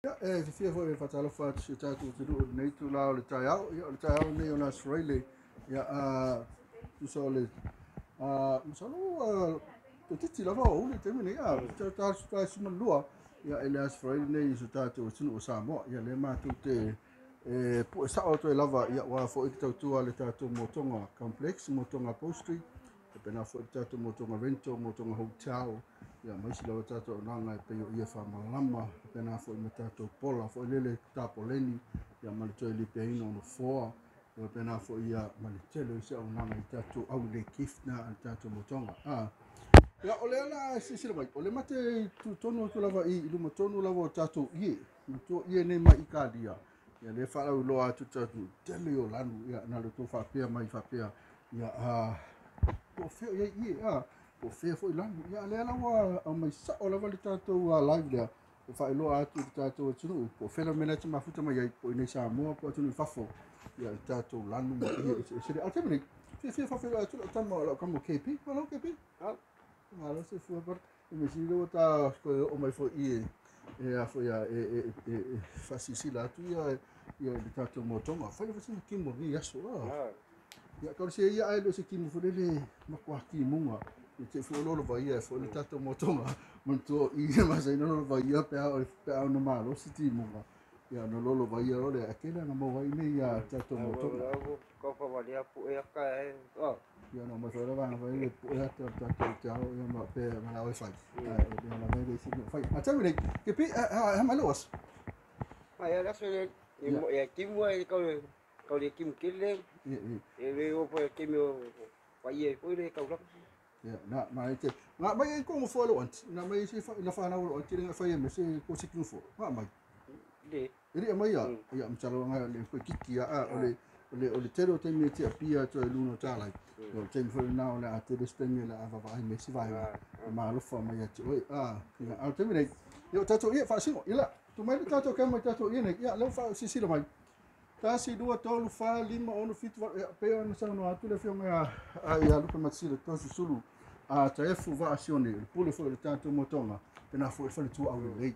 Ia, e fiafia foi e faatalofa atu i si o tatou atunuu i lenei itula o le taeao. Ia, o le taeao lenei o le Aso Faraile, ia, tusa o le, masalo ua toeitiiti lava o aoauli i le taimi lenei, 72, ia, i le Aso Faraile lenei i si o tatou atunuu o Samoa. Ia, lea matou te pue sao atu ai lava, ia, aua foi le tautua a le tatou Motoga Complex, Motoga Upholstery, faapena foi le tatou Motoga Rental, Motoga Hotel, ia, ma isi lava tatou auaunaga e pei o ie faamalama, faapena foi ma tatou pola foi lele tapoleni, ia, ma le toe lipeaina o nofoa, ia, faapena foi, ia, ma le tele o isi auaunaga i tatou aulelei gift na a le tatou Motoga. Ia, o lea la silasila mai, o le mate tutonu atu lava i luma tonu lava o tatou ie, matua ie nei mai Italia, ia, lea faalauiloa atu tatou tele o lanu, ia, na le tou faapea mai faapea, ia, po o fea o i ai ie, po o fea foi lanu, ia, lea la ua aumai sao lava le tatou live lea, e faailoa atu i le tatou atunuu, po o fea la mea la e te mafuta mai ai, po o i nei Samoa, po o atunuu i fafo, ia, le tatou lanu ma ie eseese lea. A o le taimi nei, fiafia faafeiloai atu lau tama, lau tama KP, malo KP. Malo soifua bara. E mea sili lea ua ta toe oo mai foi i e a foi a e faasilasila atu ia ia i le tatou motoga. Fai lava sina timu o lenei aso. Ia kau se ia ai le se timu foi lele matua timuga. E te foi lolo vai ia foi le tatou motoga. Manatua i ma sa ina lolo vai ia pe a pe a ona malosi timuga. Ia ona lolo vai ia lole a tele na maua ai nei ia tatou motoga. Ia no mai foi lava na fai le pue atu o tatou te ao ia ma pe ma la fai. Ia la mai le isi fai. A taimi nei, ke pi a mai lo as. Mai ala so le ia timu ai kau kau le timu kele. E le o po timu o pai e foi le kau la. Ia na mai te. Nga mai ai ko mo fo lo anti. Na mai se na fa na lo anti le fai me se ko se ki fo. Nga mai. Le. E mai ia. Ia msalo nga le ko kiki a o le o le tele o taimi e tiapia atu ai luna o tālai. O le taimi foi lena o le a tele se taimi o le a vaavaai me isi vaega e maalofa mai ia te oe. Ia, a o le taimi nei, ia o tatou ie faasino. Ia la, tuu mai le tatou kema i tatou ie nei. Ia, lea ua faasilasila mai. 1, 2, 3, 4, 5, 6, 7, 8, ia, pei ona saunoa atu le afioga ia Lupe Matasila Toeolesulusulu, Taefu Vaa Sione, o le pule foi o le tatou motoga, pena foi le faletua aulelei.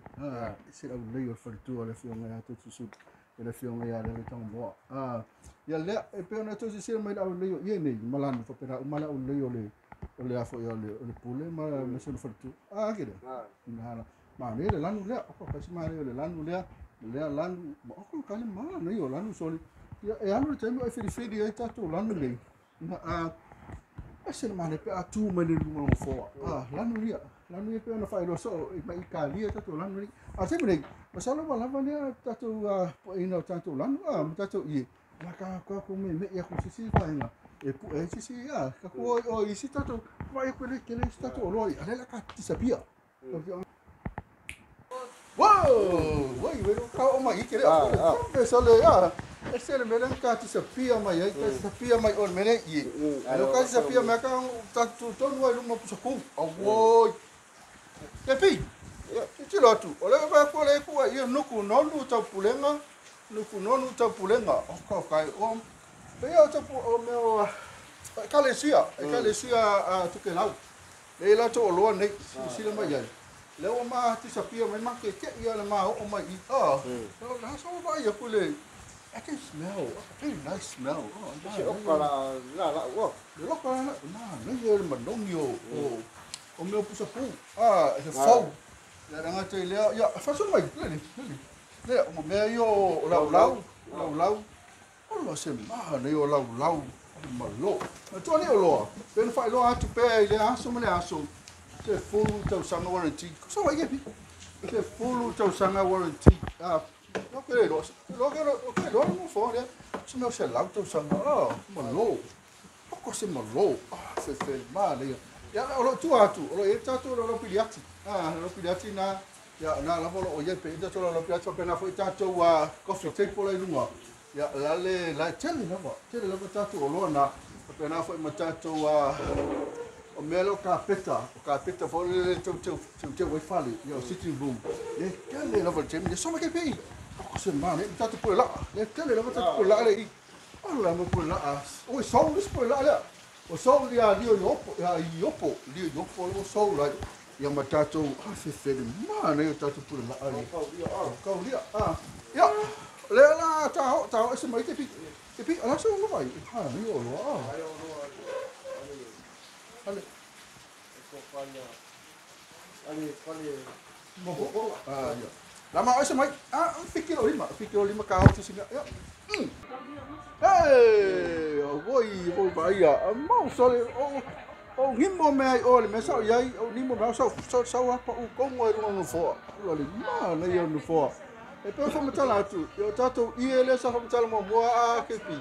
Ese le aulelei o le faletua o le afioga ia Toeolesulusulu, e le afioga ia Lele Tagomoa. Ia lea, e pei ona toe mai le aulelei o ie nei, ma lanu faapena uma le aulelei o le o le afo o le pule ma se faletua. Ke lea. Ina ma ne le lanu lea, o ka si ma le o le lanu lea, lea lanu, ma o ka le ma nei o lanu soli. Ia e alu le taimi o e whiriwhiri ai tatou lanu nei. Na ese le mane pe a tu mai le lunga o foa. Lanu ia, lanu ia pe ona whaeroa so i mai Italia tatou lanu nei. A taimi nei, masalo ua lava lea tatou poeina o tatou lanu, ma tatou ie. La ka ka ko me me ia ko sisi vaenga. E pu e sisi ia, ka ko o isi tatou vai ko le kele isi tatou oloa i. Ale la ka disappear. Wow! Wai, wai ka o mai kele. Pe so le ia. E se le mele ka disappear mai ai, ka disappear mai o le mele ie. Ale ka disappear mai ka tatou tonu ai luma pusa ku. Awoi. Ke pi. Titilo atu. O le vai ko le ku ia nuku nonu tau pulenga. Nuku nonu tau pulenga. O ka kai o. Pe ia tau o me o ekalesia, ekalesia a Tokelau. Le la to oloa nei, sila mai ai. Le o ma disappear mai ma ke ke ia le ma o mai i. La so vai ia ku le. I can smell. A very nice smell. Oh, Se o kala la la o. Le loka la na na ia le manongi o o mea pusa pu. He fau. Le ranga te lea, ia faso mai, le le le. Le o mea ia o lau lau, lau lau. O lo se ma nei o lau lau malo. Ma tua ni o loa. Pe na whailoa atu pea i le aso ma le aso. Se fulu tausaga warranty. Ko sa wai ke pi? Se fulu tausaga warranty. No ke le loa. Loa ke loa ke loa mo fo le. Se mea se lau tausaga. Malo. O ko se malo. Fe fe ma le. Ia o lo tua atu. O lo e tatou lo piliati. Lo piliati na ia na lava lo o ia pe tatou lo piliati pe na foi tatou coffee table ai lunga. Ia la le la tele lava. Tele lava tatou o loa na pe na foi ma tatou o mea leo kapeta, o kapeta foi le tau tau tau tau fale, ia o sitting room. Le tele lava le taimi, le soma ke pei. O ko se mane, tatou pule laa. Le tele lava tatou pule laa le i. O la mo pule laa. O e saul le pule laa lea. O saul ia lio i opo, ia i opo, lio i opo le o saul ai. Ia ma tatou afefele mana ia tatou pule la ai. Kaulia. Ah. Ia. Le la ta o ta o se mai te pi. Te pi ala so vai. Ha ni o lo. Ale. Ale ale mo. Ah ia. La ma o se mai. Ah fikiro lima, fikiro lima ka o singa. Ia. Hey, oi oi vai ia. Mau sole o o ngimo me ai o le mesa o iai o nimo me sau sau sau apa u kongo e runga no foa. Ula le mana ia no foa. E pe fa matala atu. Ia o tatou ie le sa fa matala mo moa a kepi.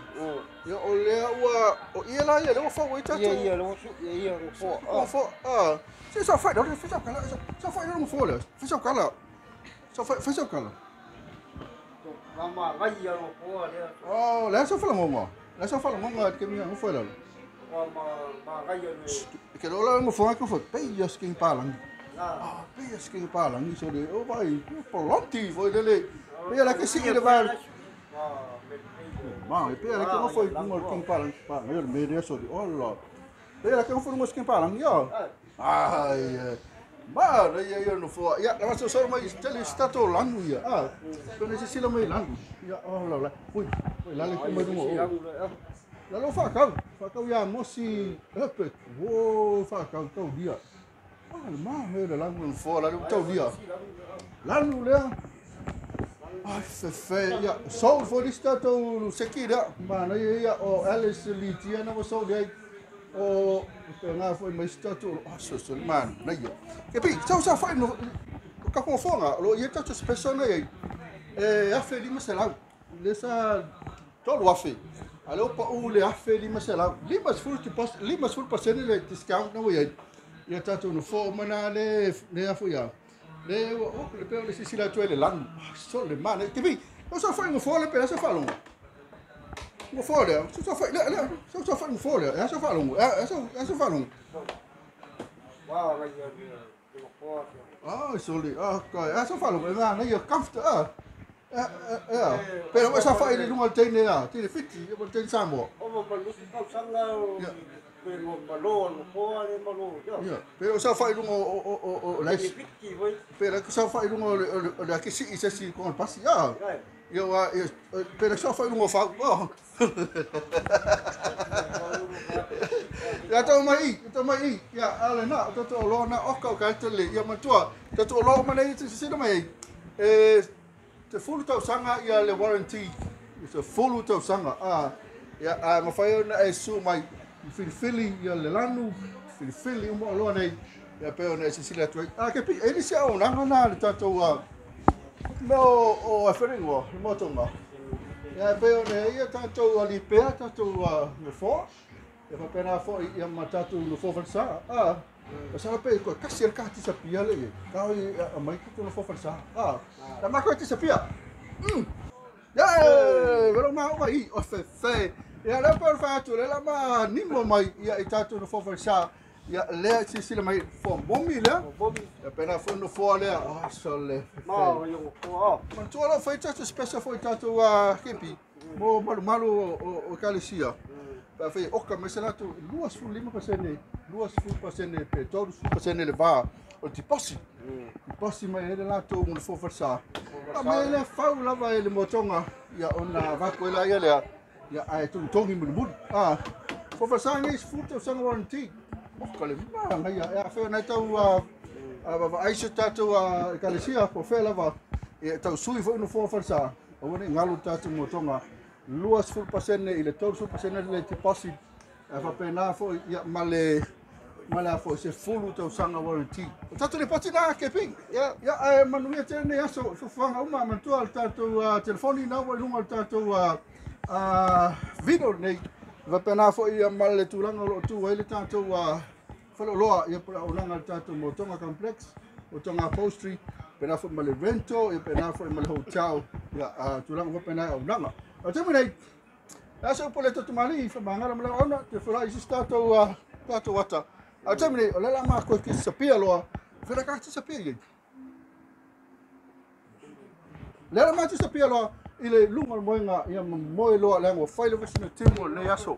Ia o lea ua o ie la ia le ua fau ai tatou. Ia ia le wasu ia ia no foa. O foa. Ah. Se sa fa do se sa kala sa fa no foa le. Se sa kala. Sa fa sa kala. Ma ngai ia no foa le. Oh, le sa fa la ngonga. Le sa fa la ngonga ke mi no foa la. Ma ngai ia ke lola mo foa ko fo pe ia skin palang. Ah, pe ia skin palang so le o vai polonti foi le. Pe ia la ke si le va. Ma pe ia la ke mo foi mo skin palang. Pa ngai le me le so le olla. Pe ia la ke mo foi mo skin palang yo. Ai. Ma le ia ia no foa. Ia la so so mai tele stato langu ia. Ah. Pe ne se sila mai langu. Ia olla la. Ui, la le ko mai mo. La lo whakau, whakau ia mosi Herbert, wo whakau tau dia. Ah, ma me le langu le fo la le tau dia. Lanu lea. Ai fe ia soul for this tatou seki lea. Ma na ia o Alice Litia na mo soul ia o pe nga foi mai tatou ah so so man na ia. Ke pi sau sa fai no ka ko fonga lo ia tatou special na ia. E afe lima selau. Le sa tolu afe. Ale opa u le afe lima selau. Lima sefulu deposit, lima sefulu pasene le discount na ia. Ia tatou no fo mana le le afu ia. Le o le pe le sisi la tu le langu. So le mana. Te vi. O sa fai no fo le pe sa fa longo. No fo le. So sa fai le le. So sa fai no fo le. Sa fa longo. Sa fa longo. Wa ngai ia le fo. Ah, so le. Ah, ka. Sa fa longo. Na ia comfort. Ah. Yeah. Pero esa fa ile lunga tene ya, tene fiti, o tene Samoa. O mo malusi kau sanga o pero malo no foa le malo. Yeah. Pero esa fa ile lunga o la fiti voi. Pero esa fa ile lunga o la que si se si con pasi ya. Yo pero esa fa ile lunga fa. Ya tau mai. Ya ale na to to lo na o ka tele ya matua. To to lo mana i se mai. Eh te fulu tausaga ia le warranty. Se fulu tausaga. Ah, ia a mawhai ona e su mai filifili ia le lanu, filifili uma o loa nei. Ia pe ona e sisila atu ai. Ah, ke pi, e nisi au nanga nā le tātou mea o awheringoa, le motonga. Ia pe ona e ia tātou alipea, tātou nofoa. Ia whapena fo ia ma tātou nofoa whalesa. Ah, Sa pe ko kasi el ka tisapia le. Ka i a mai ko no fofa sa. Ah. La ma ko tisapia. Ya, vero ma o i o fe fe. Ya la por fa tu le la ma nimo mai ia i tatu no fofa sa. Ya le si si le mai fo momi le. Ya pena fo no fo le. Ah so le. Ma o yo fo. Man tu ala fa tatu special fo tatu a kepi. Mo malu malu o kalesia. Pa fe o ka mesela tu 25%. 20% pe 30% le va o deposit. Deposit mai ele la tu mo fo sa. A mai le fau lava ele motonga ia ona va ko ela ia le ia ai tu tongi mo mo. Ah. Fo sa ngi fu te sa warranty. O ka le ma ngai ia fe na tau a va ai se tatu a kalesia po fe lava ia tau sui fo no fo sa. O ne ngalo tatu motonga 20% i le 30% le deposit. A fa pena fo ia male mala fo se fulu tausaga warranty. O tatou le poti na ke ping. Ia. Ia manuia tele nei aso fuafuaga uma manatua le tatou telefoni na ua i luga o le tatou video nei. Faapena foʻi ia ma le tulaga o loo tu ai le tatou faleoloa ia po le auaunaga le tatou Motoga Complex, Motoga Upholstery, pena foʻi ma le rental, ia pena foʻi ma le hotel, ia tulaga faapena e auaunaga. O taimi nei, asa upu le totumali i whamangara ma le ona, te whurai isi tātou tātou ata. A taimi nei, o le la mā koe ki sapia loa, whira ka te sapia i. Le la mā te sapia loa, i le lunga le moenga, ia moe loa le ango, whai le wesina timu le aso.